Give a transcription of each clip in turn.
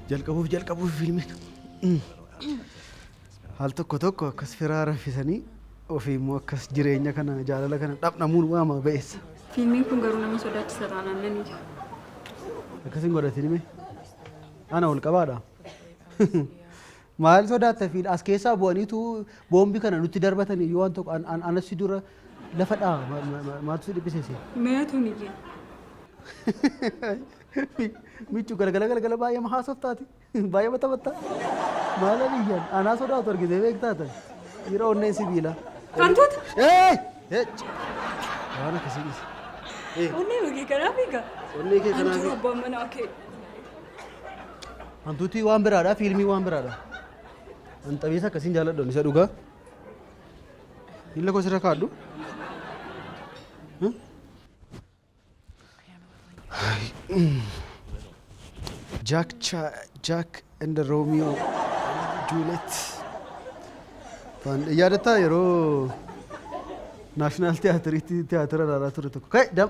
Jalqabuuf jalqabuuf fiilmiin. Haal tokko tokko akkas firaa raffisanii ofii immoo akkas jireenya kana jaalala kana dhamdhamuun waama ba'eessa. Fiilmiin kun garuu nama sodaachisa taanaan nan iyya. Akkas hin godhatin mee. Ana ol qabaadha. Maal sodaatta fiil as keessaa bu'aniitu boombi kana nutti darbatan iyyuu waan tokko anassi dura lafa dhaa maaltu si dhiphisese? Mee atuun iyye. Michu galgala galgala baay'ee ma haasoftaati. Baay'ee ma taphatta. Maal iyyan anaa sodaatu argitee beektaatan. Dhiira onneen sibiilaa. Hantuuta! Ee! Waan akkasii dhiisi. Onnee kee kanaaf egaa. Onnee kee kanaaf. Hantuura abbaan manaa kee. Hantuutii waan biraadha, fiilmii waan biraadha. An xabiisa akkasiin jaalladhu isa dhugaa. Miila koo sirra kaadhu. Jack Jack and Romeo Juliet. Yaadataa yeroo naashinaal tiyaatiriitti tiyaatira ilaalaa ture tokko. Ka'e dam.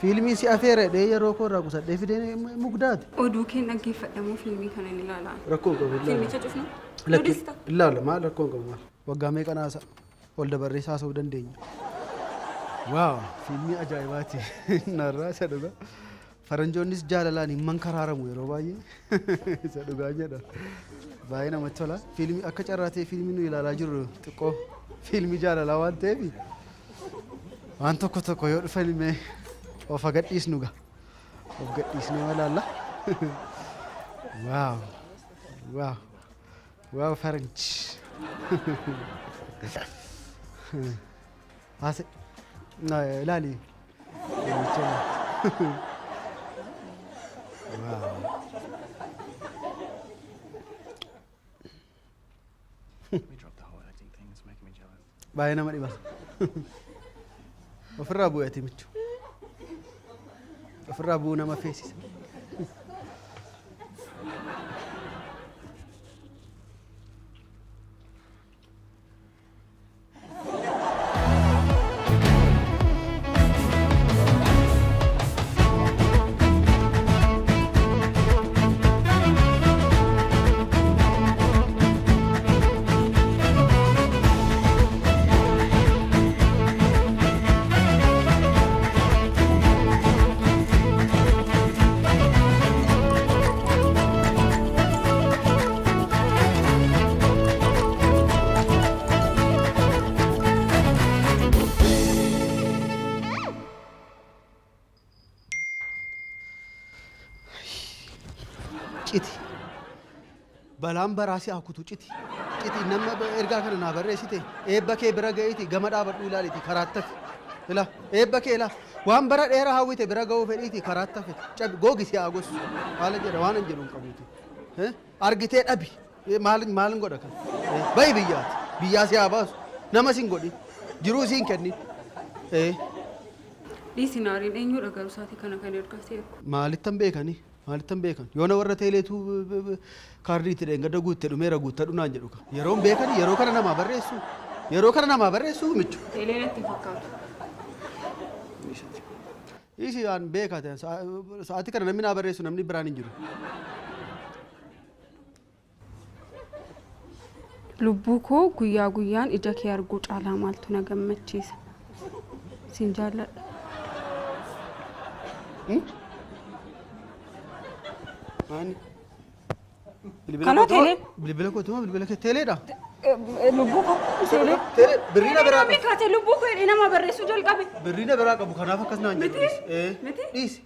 Fiilmii si afeera jedhee yeroo koo irraa qusadhee fidee mugdaati. Oduu keen dhaggeeffadha moo fiilmii kana hin ilaalaa? Rakkoo hin qabu. Ilaala. Fiilmicha cufna? Lakki Odista? ilaala maal rakkoo hin qabu maal. Waggaa meeqa naasa ol dabarree haasa'uu dandeenya. Waaw fiilmii ajaa'ibaati. Narraa isa dhugaa. Faranjoonnis jaalalaan hin mankaraaramu yeroo baay'ee. Isa dhugaa jedha. Baay'ee namatti tola. Fiilmii akka carraa ta'e fiilmii nu ilaalaa jirru xiqqoo fiilmii jaalalaa waan ta'eef waan tokko tokko yoo dhufan mee of gadhiisnu ga. Of gadhiisnee ilaalla. Waaw. Waaw. Waaw faranji. Haase. Ilaali. Waaw. Baay'ee nama dhiba. Ofirraa bu'e ati michu. Ofirraa bu'uu nama feesisa. Citi. Balaan baraa si haa kutu citi. Citi nama ergaa kana naa barreessite eebba kee bira ga'iiti gama dhaabadhu ilaaliti karaatti hafi. Ila eebba kee ila waan bara dheeraa hawwite bira ga'uu fedhiiti karaatti hafe. Cabi googi si haa gossu. Haala jedha waan hin jedhu hin qabuuti. Argitee dhabi. Maal maal godha kan. Bahi biyyaati. Biyyaa si haa baasu. Nama sin godhin. Jiruu siin kennin. Dhiisi naariin eenyudha garuu sa'aatii kana kan ergaa si ergu. Maalittan beekanii? Maalittan beekan? Yoona warra teeleetu kaardii itti dheengadda guutte dhumeera guuttadhu naan jedhu ka. Yeroon beekani yeroo kana namaa barreessu. Yeroo kana namaa barreessu michu. Teelee natti hin fakkaatu. Dhiisi aan beekaa ta'e sa'aatii kana namni naa barreessu namni biraan hin jiru. Lubbuu koo guyyaa guyyaan ija kee arguu caalaa maaltu na gammachiisa. Sin jaalladha. Maani? Bilbila Kanoo kootu moo- teelee. Bilbila kootu moo bilbila kee teeleedha? Lubbuu koo teelee. Teelee birrii na biraa qabu. Kaatee lubbuu koo jedhee nama barreessuu jalqabe. Birrii na biraa qabu kanaaf akkas naan jedhu. Miti? Ee. Miti? Dhiisi.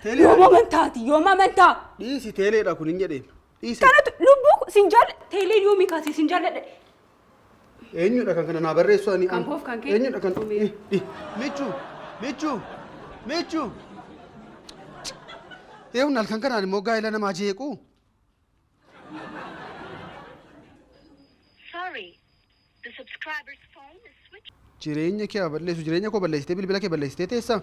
Teeleedha. Yooma amantaati yooma amantaa. Dhiisi teeleedha kun hin jedheen. Dhiisi. Kanatu lubbuu koo sin jaalladha. Teelee yoomii kaasee sin jaalladha. Eenyudha kan kana naa barreessu ani? Kan koof kan kee. Eenyudha kan? Michu! Michu! Michu! Eewwan halkan kanaan immoo gaa'ela namaa jeequ. Sorry, the subscriber's phone is switched. Jireenya kee haa balleessu. Jireenya koo balleessitee bilbila kee balleessitee teessaa?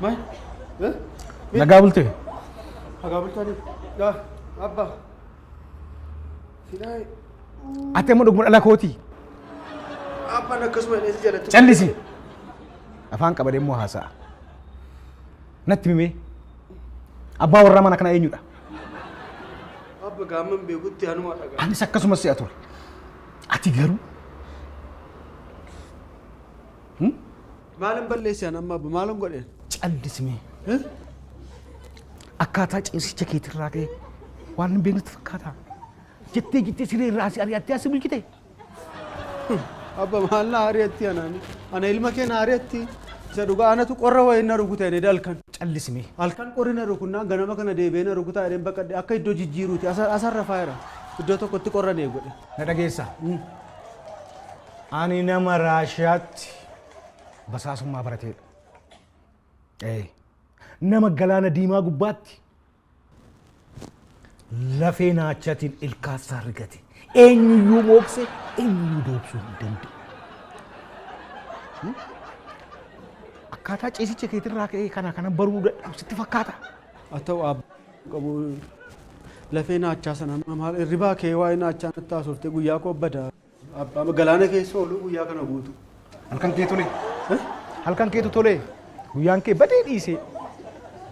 Maal? Nagaa bultee? Nagaa bultanii. Yaa abbaa. Silaa Ati amma dhuguma dhala kooti. Abbaan akkasuma jedhee si jalatti. Callisi. Afaan qabadee immoo haasa'a. Natti himee. Abbaa warraa mana kanaa eenyudha? Abba gaamman beekutti anuma dhagaa. Anis akkasumas si'a ture. Ati garuu Maalin balleesse an amma abba maalin godheen? Callisi mee. Akkaataa ciisicha keetirraa ka'ee waan hin beeknetti fakkaata. Jettee jettee siree irraa asii ari'attee asii bulchite. Abba maal na ari'atti anaan? Ana ilma kee na ari'atti. Isa dhugaa anatu qorra wayii na rukute ani halkan. Callisi mee. Halkan qorri na rukunnaan ganama kana deebi'ee na rukutaa jedheen baqadhe akka iddoo jijjiiruuti asarra faayira. Iddoo tokkotti qorra na godhe. Na dhageessaa? Ani nama Raashiyaatti basaasummaa barateedha. Ee, nama galaana diimaa gubbaatti lafee naachaatiin ilkaassaa rigate. Eenyuyyuu mookse eenyuyyuu doobsuu hin danda'u. Akkaataa ciisicha keetirraa ka'ee kana kana baruu dadhabu sitti fakkaata. Haa ta'u abbaa qabu lafee naachaa sana maal hirribaa kee waa'ee naachaa natti haasofte guyyaa koo bada. Abbaa galaana keessa oolu guyyaa kana guutu. Halkan kee tole. Halkan keetu tole. Guyyaan kee badee dhiisee.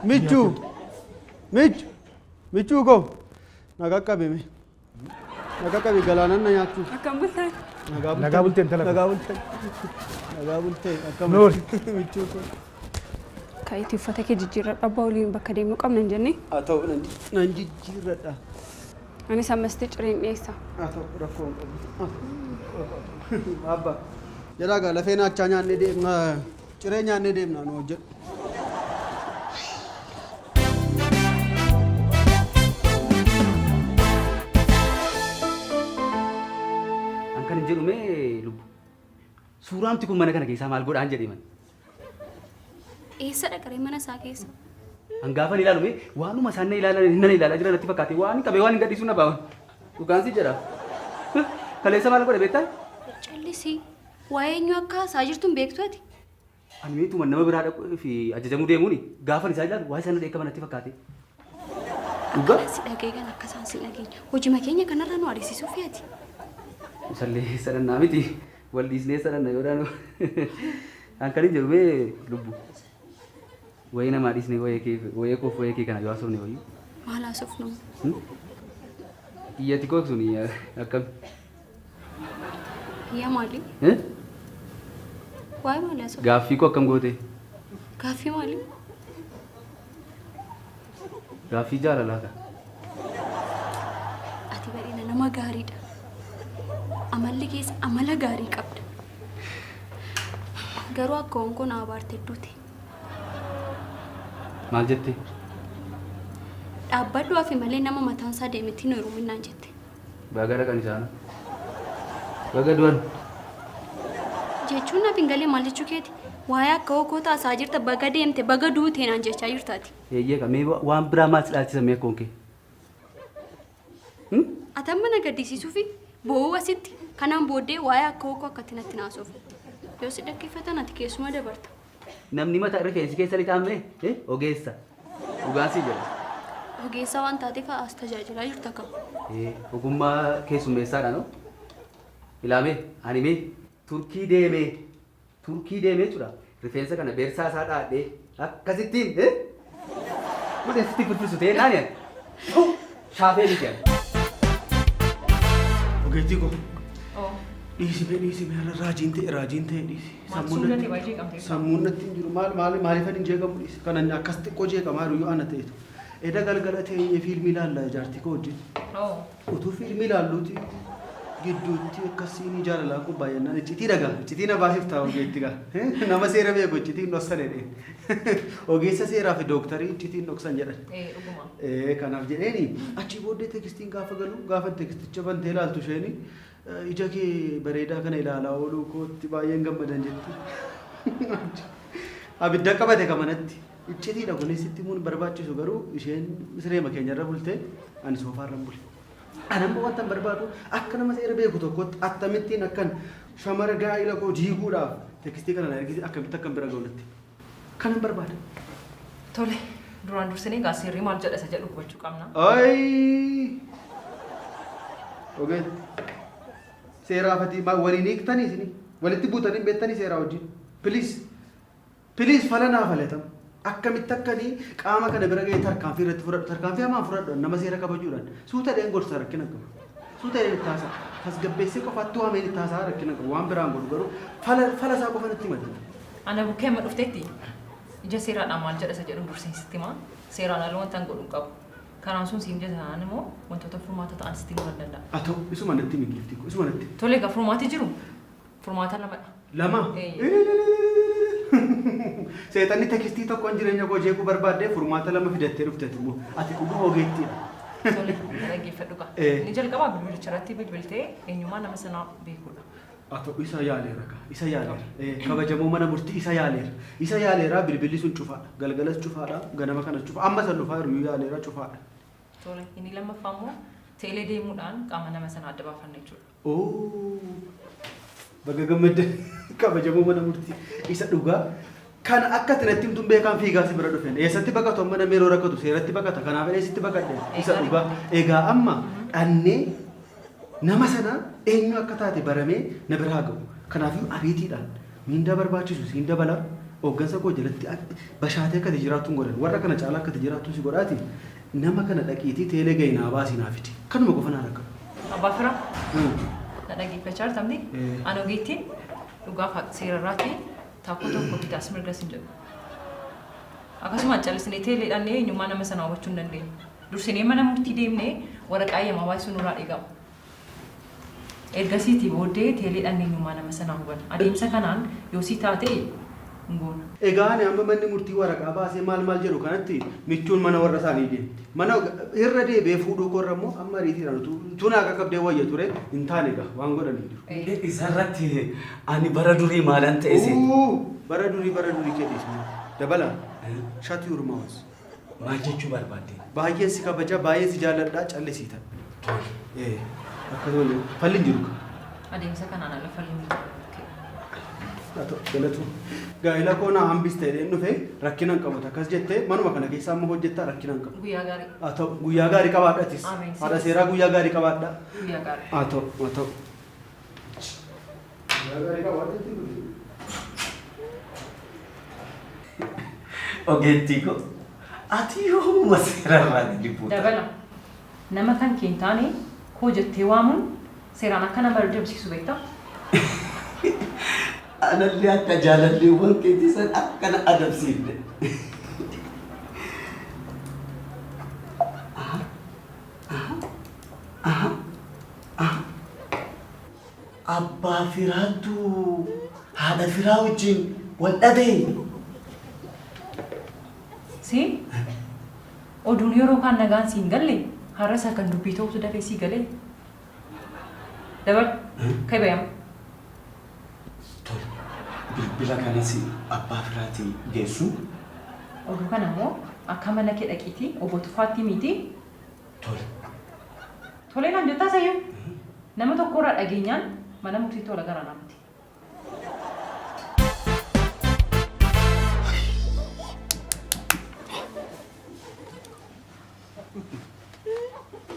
Michuu! Michu! Michuu koo! Na qaqqabi mee. Na qaqqabi galaanan na nyaachuuf. Akkam bultan? Nagaa bultee intala koo. Nagaa bultee. Nagaa bultee. Akkam Noori. Michuu koo. Ka'iitii uffata kee jijjiirradhu abbaa waliin bakka deemnu qabna hin jennee? Haa ta'u nan jijjiirradha. Anis ammasitti cireen dhiyeessa. Haa ta'u rakkoo hin qabu. Abba. Jedhaa gaa lafee naachaa nyaannee deemna. Ciree nyaannee deemna nu hojjedhu. An kan hin jedhu mee lubbu. Suuraamti kun mana kana keessaa maal godhaan jedhee man. Eessa dhaqaree mana isaa keessa? An gaafan ilaalu mee waanuma isaan na ilaalan nan ilaalaa jiran natti fakkaate waan qabee waan hin gadhiisuu na baawan. Dhugaan si jedha. Kaleessa maal godhe beektaa? Callisii. Waa'ee eenyu akka haasaa jirtu hin beektu ati? Ani meetuma nama biraa dhaquu fi ajajamuu deemuuni gaafan isaa ilaalu waa isaan na dheekkaman natti fakkaate. Dhugaa? Akkana si dhaga'e kan akka isaan si dhageenye. Hojima keenya kanarra nu ariisisuufi ati. Isallee sadhannaa miti. Wal dhiisnee sadhanna yoo daanu. An kan hin jedhu mee lubbu. Wayii namaa dhiisnee wayee kee wayee koof wayee kee kana yoo haasofne wayii. Maal haasofnu? Iyyati koo suni akkam? Iyya maali? Eh? Waa'ee maali haasofnu? Gaaffii koo akkam goote? Gaaffii maali? Gaaffii jaalalaa ka. Ati badhina nama gaariidha. Amalli kees amala gaarii qabda. Garuu akka koo na abaarte duute. Maal jette? Dhaabbadhu hafi malee nama mataan isaa deemetti hin heeruminnaan jette. Baga dhaqan isaana. Baga du'an. Jechuun naaf hin galee maal jechuu keeti? Waa'ee akka koo taasaa jirta baga deemte baga duute naan jechaa jirtaati. Eeyyee ka mee waan biraa maal si dhaalchisa mee akkoon kee? Ati amma na gaddisiisuufi boo'uu asitti kanaan booddee waa'ee akka koo akkatti natti naasuuf. Yoo si dhaggeeffatan ati keessuma dabarta. Namni mataa rifeensi keessa lixaan mee ogeessa. Dhugaan si jedha. Ogeessa waan taateef as tajaajilaa jirta kam. Ogummaa keessummeessaadha no? Ilaamee ani mee Turkii deemee Turkii deemee jechuudha. Rifeensa kana beersaa isaa dhaadhee akkasittiin godhee sitti firfirsu ta'ee naani ani. Shaafee miti ani. Ogeettii koo. Dhiisi mee dhiisi mee har'a raajiin ta'e raajiin ta'e dhiisi. Sammuun natti baay'ee jeeqamte. Sammuun natti hin jiru maal maal maaliifan hin jeeqamu dhiisi. Kan ani akkas xiqqoo jeeqamaa jiru yoo ana ta'etu. Eda galgala teenyee fiilmii ilaalla jaartii koo wajjin. Utuu fiilmii ilaalluuti gidduutti akkasiin jaalalaa kun baay'annaan iccitii dhagaa iccitii na baasif ta'a ogeetti gaa. Nama seera beeku iccitii hin dhoksan jedheen. Ogeessa seeraa fi dooktarii iccitii hin dhoksan jedhan. Dhuguma. Kanaaf jedheeni achii booddee tekstiin gaafa galu gaafa teksticha bantee ilaaltu isheeni ija kee bareedaa kana ilaalaa ooluu kootti baay'een gammadan jetti. Abidda qabate kamanatti. Iccitiidha kunis sitti himuun barbaachisu garuu isheen sireema keenyarra bultee ani soofaarra bule. Ani amma wanta barbaadu akka nama seera beeku tokkotti akkamittiin akkan shamara gaa'ila koo diiguudhaaf tekstii kana na ergite akkamitti akkan bira ga'u natti. Kanan barbaada. Tole, duraan dursinee egaa seerri maal jedha isa jedhu hubachuu qabna. Ayi! Ogeetti. Seeraa fatii waliin hiiktanii isinii walitti buutanii hin beektanii seeraa wajjin. Please. Please fala naa faletam. Akkamitti akkanii qaama kana bira ga'ee tarkaanfii irratti fudhadhu. Tarkaanfii hamaan fudhadhu nama seera kabajuudhaan. Suuta dheen gorsa rakkina qabu. Suuta dheen itti haasa'a. Tasgabbeessee qofaatti waameen itti haasa'a rakkina qabu. Waan biraan godhu garuu fala fala isaa qofa natti himatan. Ana bukkee amma dhuftetti ija seeraadhaan maal jedha isa jedhu durseen sitti hima. Seeraan ala wanta hin godhu hin qabu. Karaan sun siin jeta taanaan immoo wantoota furmaata ta'an sitti himuu nan danda'a. Haa ta'u isuma natti himi giiftii koo isuma natti himi. Tole egaa furmaati jiru furmaata lamadha. Lama? Eeyyee. Seexanni tekistii tokkoon jireenya koo jeequu barbaaddee furmaata lama fidattee dhufte ati immoo. Ati dhuguma ogeettiidha. Tole na dhaggeeffadhu gaa. Ee. Inni jalqabaa bilbilicha irratti bilbiltee eenyummaa nama sanaa beekuudha. Haa ta'u isa yaaleera kaa isa yaaleera. Ee, kabajamoo mana murtii isa yaaleera. Isa yaaleera bilbilli sun cufaadha. Galgalas cufaadha ganama kanas cufa amma san dhufaa jiru yaaleera cufaadha. Tole inni lammaffaa immoo teelee deemuudhaan qaama nama sanaa adda baafanna jechuudha. Oo baga gammaddan kabajamoo mana murtii isa dhugaa kana akka ati natti himtuun beekaan fiigaa si bira dhufeen eessatti baqatu amma namni yeroo rakkatu seeratti baqata kanaaf jedhee sitti baqadhe isa dhugaa egaa amma dhannee nama sana eenyu akka taate baramee na biraa ga'u kanaafuu ariitiidhaan miindaa barbaachisu siin dabala hooggansa koo jalatti bashaatee akka ati jiraattuun godhan warra kana caalaa akka ati jiraattuun si godhaati nama kana dhaqiitii teelee gahi naa baasii naa fidi kanuma qofa naa rakkatu. Abbaa firaa na dhaggeeffachaa jirta miti? Ani ogeettiin dhugaaf seera irraatti taakkuu tokko bitaas mirgas hin jedhu. Akkasuma callisnee teelee dhannee eenyummaa nama sanaa hubachuu hin dandeenyu. Dursinee mana murtii deemnee waraqaa eeyyamaa baay'isuu nurraa eegama. Ergasiitii booddee teelee dhannee eenyummaa nama sanaa hubanna. Adeemsa kanaan yoo sii taate hin goona. Egaa ani amma manni murtii waraqaa baasee maal maal jedhu kanatti michuun mana warra isaanii deemti. Mana irra deebi'ee fuudhuu koorra immoo amma ariitiidhaan utuu utuu naa qaqqabdee wayya ture hin taane egaa waan godhan hin jiru. Isarratti ani bara durii maalan ta'e seete? Uu bara durii bara durii kee dhiisi. Dabala shut your mouth. Maal jechuu barbaadde? Baay'een si kabaja baay'een si jaalladha callisii tan. Tole. Ee akkasuma falli hin jiru. Adeemsa kanaan ala falli hin jiru. Haa ta'u galatu. Gaa'ela koo naa hambiste jedheen dhufe rakkina hin qabu akkas jettee manuma kana keessa amma hojjettaa rakkina hin qabu. Guyyaa gaarii. Haa ta'u guyyaa gaarii qabaadha atis. Ameen. Haadha seeraa guyyaa gaarii qabaadha. Guyyaa gaarii. Haa ta'u haa ta'u. Guyyaa gaarii qabaadha jechuun. Ogeettii koo ati yoomuma seerarraa gadi buuta? Dabala. Nama kan kee hin taane koo jettee waamuun seeraan akka nama adabsiisu beektaa? Anallee akka jaalalleewwan keetii san akka na adabsiifne. Abbaa firaattu haadha firaa wajjin wal dhabee? Si oduun yeroo kaan nagaan siin galle har'a isa kan dubbii ta'utu dafee sii galee. Dabal kai bayama. Tole. Bilbila kanas abbaa firaati geessu. Oduu kana immoo akka mana kee dhaqiitii obbo Tufaatti himiitii Tole. Tolee naan jettaa sayyuu? Nama tokkorraa dhageenyaan mana murtiitti wal agarra naa miti.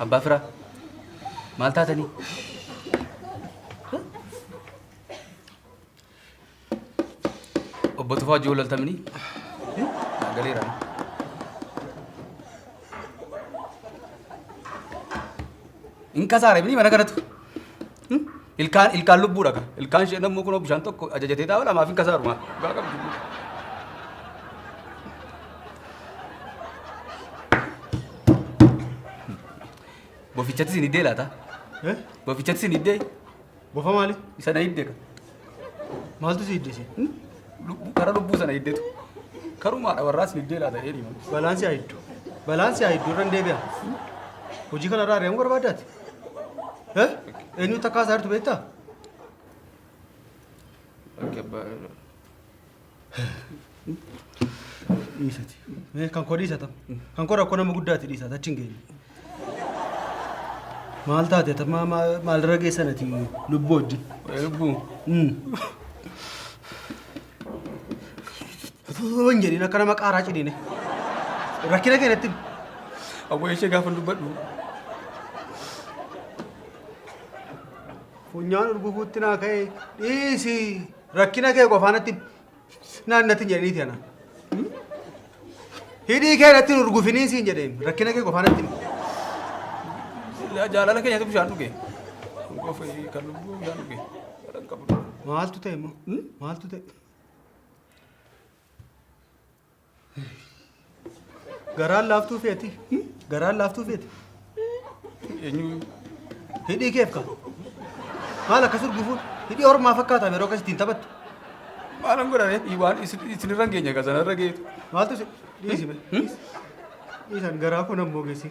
Abbaa firaa maal taatanii? Obbo Tufaa wajjin wal loltamanii? Naa galeera. Hin kasaare mini mana kanatu. Ilkaan ilkaan lubbuudha ka. Ilkaan isheen ammoo kunoo bishaan tokko ajajatee taa'u lamaaf hin kasaaru maa. Dhugaa qabdi. Bofichatti isin hiddee laata? Bofichatti isin hiddee? Bofa maali? Isa na hidde ka. Maaltu si hidde si? Lubbuu kara lubbuu sana hiddetu. Karumaadha warraa isin hiddee laata jedhee hima. Balaan si haa hiddu. Balaan si haa hiddu irra hin deebi'a. Hojii kanarraa ari'amuu barbaaddaati? Eh? Eenyutti akka haasaa jirtu beektaa? Dhiisati. Mee kan koo dhiisata. Kan koo rakkoo nama guddaati dhiisata achi hin geenye. Maal taate ta maalirra geessan ati lubbuu wajjin? Lubbuu. Hin jedhin akka nama qaaraa ciniine. Rakkina kee natti himi. Awwa ishee gaafa dubbadhu. Funyaan urgufuutti naa ka'e dhiisi. Rakkina kee qofaa natti himi. Naan natti hin jedhiniiti ana. Hidhii kee natti hin urgufinii siin jedheen. Rakkina kee qofaa natti himi. Jaalala keenyatu bishaan dhuge. Qofa kan lubbuu bishaan dhuge. Kan qabu. Maaltu ta'e immoo? Maaltu ta'e? Garaan laaftuu feeti. Garaan laaftuu feeti. Eenyu? Hidhii keef ka. Maal akkas urgufuun? Hidhii ormaa fakkaata yeroo akkas ittiin taphattu. Maalan godhane waan isinirra hin geenye ka sanarra geetu. Maaltu si dhiisi be. Dhiisan garaa kun ammoo geessi.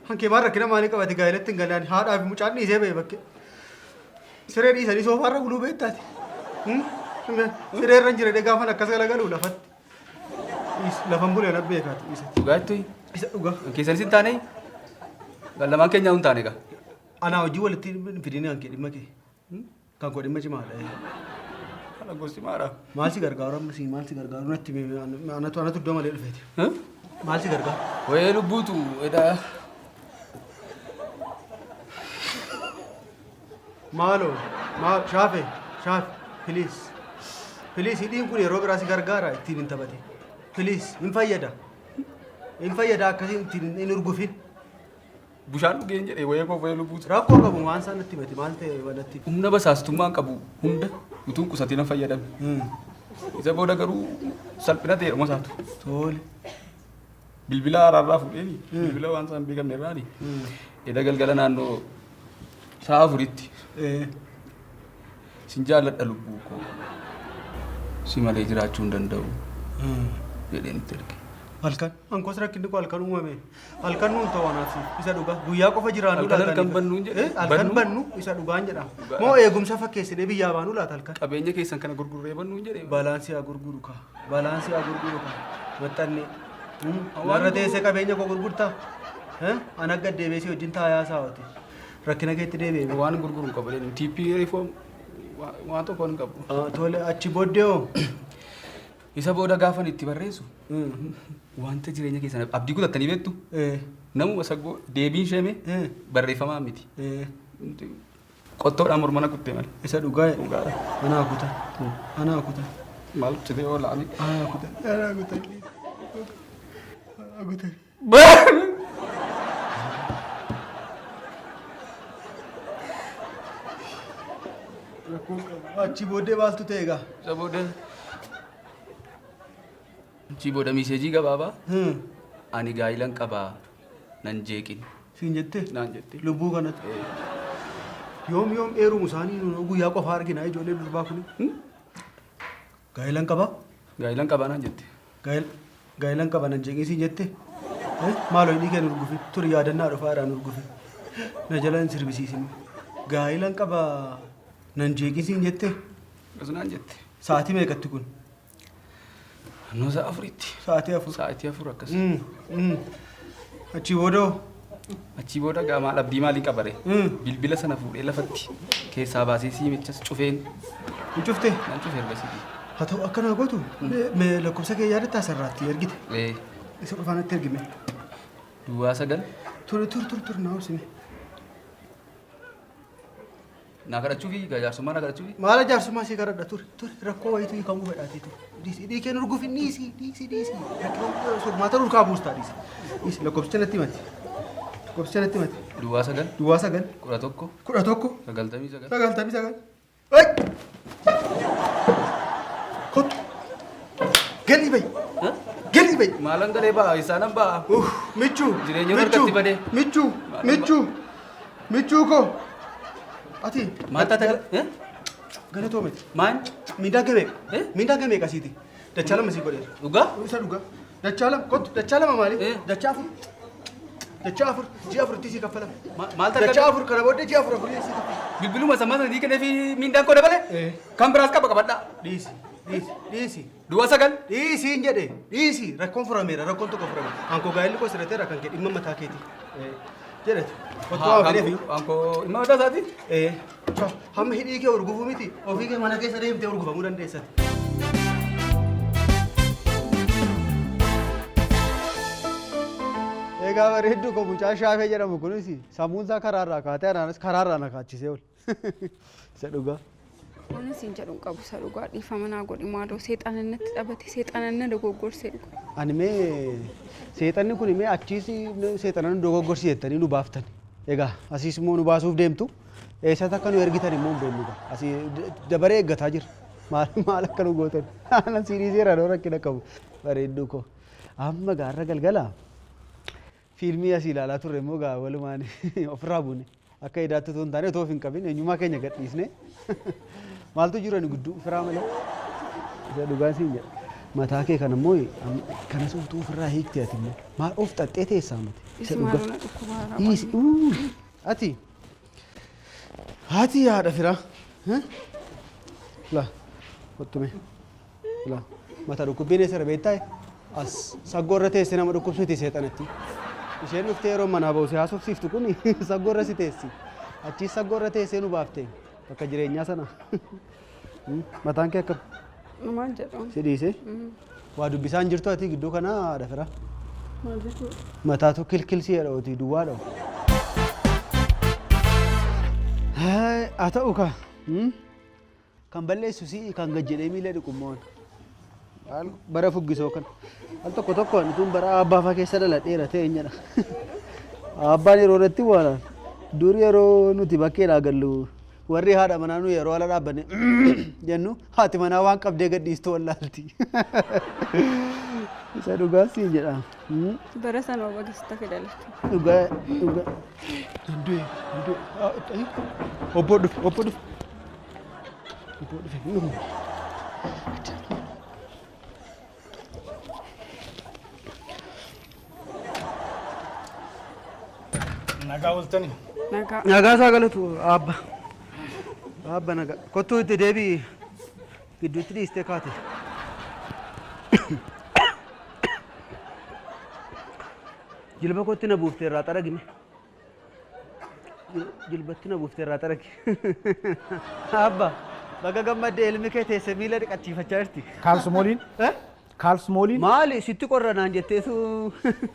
Hankee maal rakkina maalii qabate gaa'elatti hin galaan haadhaa fi mucaan dhiisee ba'e bakkee. Siree dhiisanii soofaarra buluu beektaati. Siree irra hin jire gaafan akkas galagalu lafatti. Dhiisi lafan bulee na beekaati dhiisati. Dhugaa jettu? Isa dhugaa. Keessanis hin taane? Lamaan keenyaa hin taane egaa. Anaa hojii walitti hin fidin kan kee dhimma kee. Kan koo dhimma cimaadha. Kana gosti maadha. Maal si gargaaru amma si maal si gargaaru natti himi anatu anatu iddoo malee dhufeeti. Maal si gargaaru? Wayee lubbuutu edaa. Maaloo maal shaafe shaafe please please hidhiin kun yeroo biraa si gargaara ittiin hin taphatin please hin fayyada hin fayyada akkasiin ittiin hin urgufin. Bushaan dhugeen jedhe wayee koo wayee lubbuutu. Rakkoo qabu waan isaan natti himati maal ta'e natti. Humna basaastummaan qabu hunda utuun qusatiin nan fayyadame. Isa booda garuu salphina ta'e dhuma isaatu. Tole. Bilbila haraarraa fuudheeni bilbila waan isaan beekamne irraani. Eda galgala naannoo sa'a afuritti. Sin jaalladha lubbuu koo. Si malee jiraachuu hin danda'u. Jedheen itti erge. Halkan ankoos rakkinni koo halkan uumame. Halkan nuun ta'u anaaf isa dhugaa guyyaa qofa jiraannu Halkan laata halkan ani- bannuun jedhe. Halkan Bannu. bannu isa dhugaan jedha. Moo eegumsa fakkeessinee biyyaa baanu laata halkan. Qabeenya keessan kana gurgurree bannuun jedhe. Baalaansii haa gurguru kaa. Baalaansii haa gurguru kaa. Maxxannee. Warra teessee qabeenya koo gurgurtaa? An akka deebi'ee si wajjin taayaa saawwate. Rakkina keetti deebi'ee. Waan gurguru hin qabu. TP reform waan tokko hin qabu. Tole achi booddee hoo? Isa booda gaafan itti barreessu wanta jireenya keessan abdii kutattanii beektu namuma saggoo deebiin sheeme barreeffamaa miti. Qottoodhaan mormana kuttee malee. Isa dhugaa dhugaadha. Anaa kuta. Anaa kuta. Maal citee oola ani. Anaa kuta. Anaa kuta. Anaa kuta. Achi booddee maaltu ta'e egaa? Isa booda achii booda miseejii gabaabaa ani gaa'ilan qabaa nan jeeqin. Siin jettee? Naan jette. Lubbuu kanatti. Yoom yoom eerumu isaanii nuun guyyaa qofaa argina ijoollee durbaa kuni. Gaa'ilan qabaa? Gaa'ilan qabaa naan jette. Gaa'ilan qaba nan jeeqin siin jette? Maaloo hidhii kee nu urgufi. Turi yaadannaa dhufaa irraa nu urgufi. Na jala hin sirbisiisin. Gaa'ilan qaba nan jeeqin siin jette? Akkas naan jette. Sa'aatii meeqatti kun? Naannoo sa'a afuritti. Sa'aatii afur. Sa'aatii afur akkas. Achii booda hoo? Achii booda gaa maal abdii maalii qabare? Bilbila sana fuudhee lafatti keessaa baasee siimichas cufeen. Hin cuftee? Nan cufe ergasii. Haa ta'u akkanaa gootu mee lakkoofsa kee yaadattaa sarraatti ergite. Isa qofaa natti ergime. Duwwaa sagal. Turi turi turi turi naa obsime. Naa kadhachuufi jaarsummaa naa kadhachuufi. Maala jaarsummaa sii kadhadha ture ture rakkoo wayiitu hiikamuu fedhaatii ture. Dhiisi dhii kee nurgufi dhiisi dhiisi dhiisi rakkoo furmaata nurkaa buustaa dhiisi. Dhiisi lakkoofsicha natti himati. Lakkoofsicha natti himati. Duwwaa sagal. Duwwaa sagal. 11. 11. 99. 99. Ay! Kottu. Galii bayi. Galii bayi. Maalan galee ba'a isaanan ba'a. Michuu. Jireenya Michuu. harkatti badee. Michuu. Michuu. Michuu koo. Ati. Maal taate? Galatoo miti. Maal? Mindaa kee meeqa? Mindaa kee meeqa siiti? Dachaa lama sii godheera. Dhugaa? Isa dhugaa. Dachaa lama kottu dachaa lama maali? Dachaa afur. Dachaa afur ji'a afuritti sii kaffalama. Maal taate? Dachaa afur kana booddee ji'a afur afurii sii kaffalama. Bilbiluma sammaa sana kenneefi mindaan koo dabale? Kan biraas qaba qabadhaa. Dhiisi dhiisi dhiisi. Duwwaa sagal. Dhiisi hin jedhe dhiisi rakkoon furameera rakkoon tokko furame. Ankoo gaa'elli koo sirrateera kan kee dhimma mataa keeti. Jedhate. Kottu waa fideefi. Ankoo dhimma mataa isaati? Hamma hidhii kee urgufuu miti ofii kee mana keessa deemtee urgufamuu dandeessati. Egaa bareedduu koo mucaa Shaafee jedhamu kunis sammuun isaa karaarraa kaatee anaanis karaarraa na kaachisee oole. Isa dhugaa. Waan isin jedhu hin qabu isa dhugaa dhiifama naa godhi maaloo seexana natti taphate seexana na dogoggorsee dhuga. Ani mee seexanni kun mee achiis seexana nu dogoggorsi jettanii nu baaftan. Egaa asiis immoo nu baasuuf deemtu. Eessatti akka nu ergitan immoo hin beeknu egaa. Asii dabaree eeggataa jira. Maal maal akka nu gootan. Ana sii dhiiseera noo rakkina qabu. Bareedduu koo. Amma gaarra galgala fiilmii asii ilaalaa turre immoo gaa walumaan ofirraa buune. Akka edaatti otoo hin taane otoo of hin qabin eenyummaa keenya gadhiisne. Maaltu jiru ani gidduu firaa malee. Isa dhugaan siin jedha. Mataa kee kana immoo kanas utuu ofirraa hiikte ati immoo maal of xaxxee teessaa mati. Isa Dhiisi dhugaa. maaloo na dhukkubaara. Dhiisi. Uu. Ati. Haati haadha firaa. La. Kottu mee. La. Mata dhukkubbiin eessa beektaa? As saggoo irra teesse nama dhukkubsiti seexanatti. Isheen dhuftee yeroo manaa ba'u si haasofsiiftu kun saggoo irra si teessi. Achiis saggoo irra teessee nu baafte bakka jireenyaa sana. Mataan kee akkam? Maal jedhamu? Si dhiisee? Waa dubbisaan jirtu ati gidduu kana haadha firaa. Maal jechuudha? Mataatu kilkil si jedha otii duwwaa dha'u. Haa ta'u kaa. Kan balleessu si'i kan gad jedhee miila dhiqu immoo ana. Bara fuggisoo kana. Al tokko tokko ani tun bara abbaa faa keessa dhaladheera ta'e hin jedha. Abbaan yeroo irratti waan dur yeroo nuti bakkeedhaa gallu warri haadha manaa nu yeroo ala dhaabbanne jennu haati manaa waan qabdee gadhiistu wallaalti. Isa dhugaa siin jedha. Bara sana oba keessatti hafe dhalachuu. Dhugaa dhugaa. Du'e du'e. Obbo dhufe obbo dhufe. Obbo dhufe. Nagaa ooltanii. Nagaa. Nagaa isaa galatu abba. Abba nagaa. Kottuu itti deebi'i. Gidduutti dhiistee kaate. Jilba kootti na buuftee irraa xaragime. Jilbatti na buuftee irraa xaragi. Abba baga gammaddee ilmi kee teessee miila dhiqachiifachaa jirti. Kaalsimooliin? Kaalsimooliin? Maali sitti qorra naan jetteetu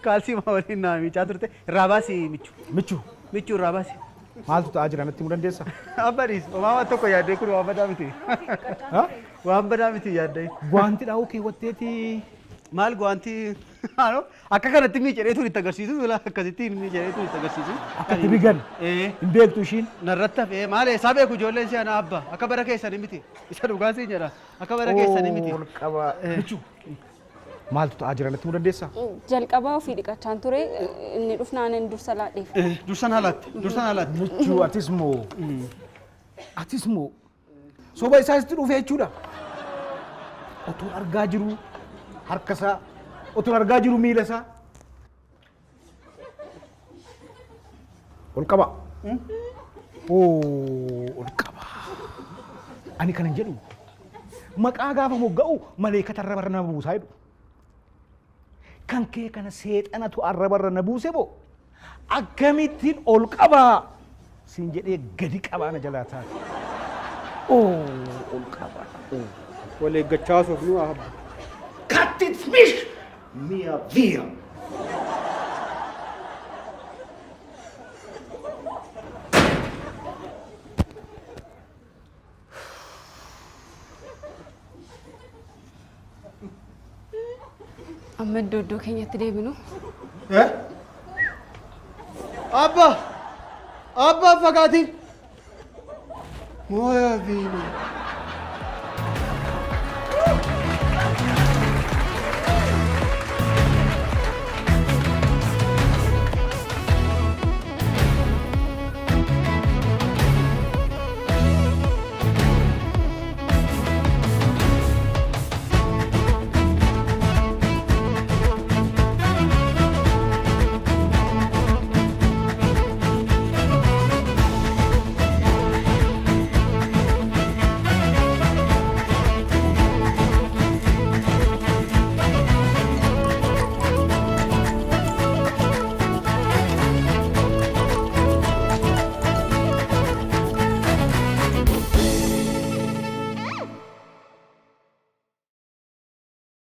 kaalsii maa waliin naa miicaa turte irraa baasi michu. Michu? Michu irraa baasi. Maaltu ta'aa jira natti himuu dandeessaa? Abba dhiis homaa waan tokko yaaddee kun waan badaa miti. Waan badaa miti yaaddee. Gwaanti dhaa'uu keewwatteeti. Maal gwaanti akka kanatti miicadhee tun itti agarsiisu laa akkasitti miicadhee tun itti agarsiisu. Akkatti bigan. Hin beektu ishiin. Narratti hafee maal eessaa beeku ijoolleen si'ana abba akka bara keessanii miti. Isa dhugaa siin jedha akka bara keessanii miti. Ol qaba. Michu. Maaltu ta'aa jira natti himuu dandeessaa? Jalqabaa ofii dhiqachaan ture inni dhufnaan inni dursa laadheef. Dursa naa laatte dursa naa laatte. Michuu atis moo atis moo soba isaa sitti dhufe jechuudha. Otoon argaa jiru harka isaa otoon argaa jiru miila isaa. Ol qaba. Oo ol qaba. Ani kanan jedhu maqaa gaafa mogga'u maleekata arrabarra nama buusaa jedhu. Kan kee kana seexanatu arrabarra na buuse moo akkamittiin ol qabaa siin jedhee gadi qabaa na jalaa taate. Oo ol qabaa. Wal eeggachaa haasofnu abba. Cut it fish! Mia via! Amma iddoo iddoo keenyatti deebinu. Abba! Abba fagaatiin! Mooyaa fiina.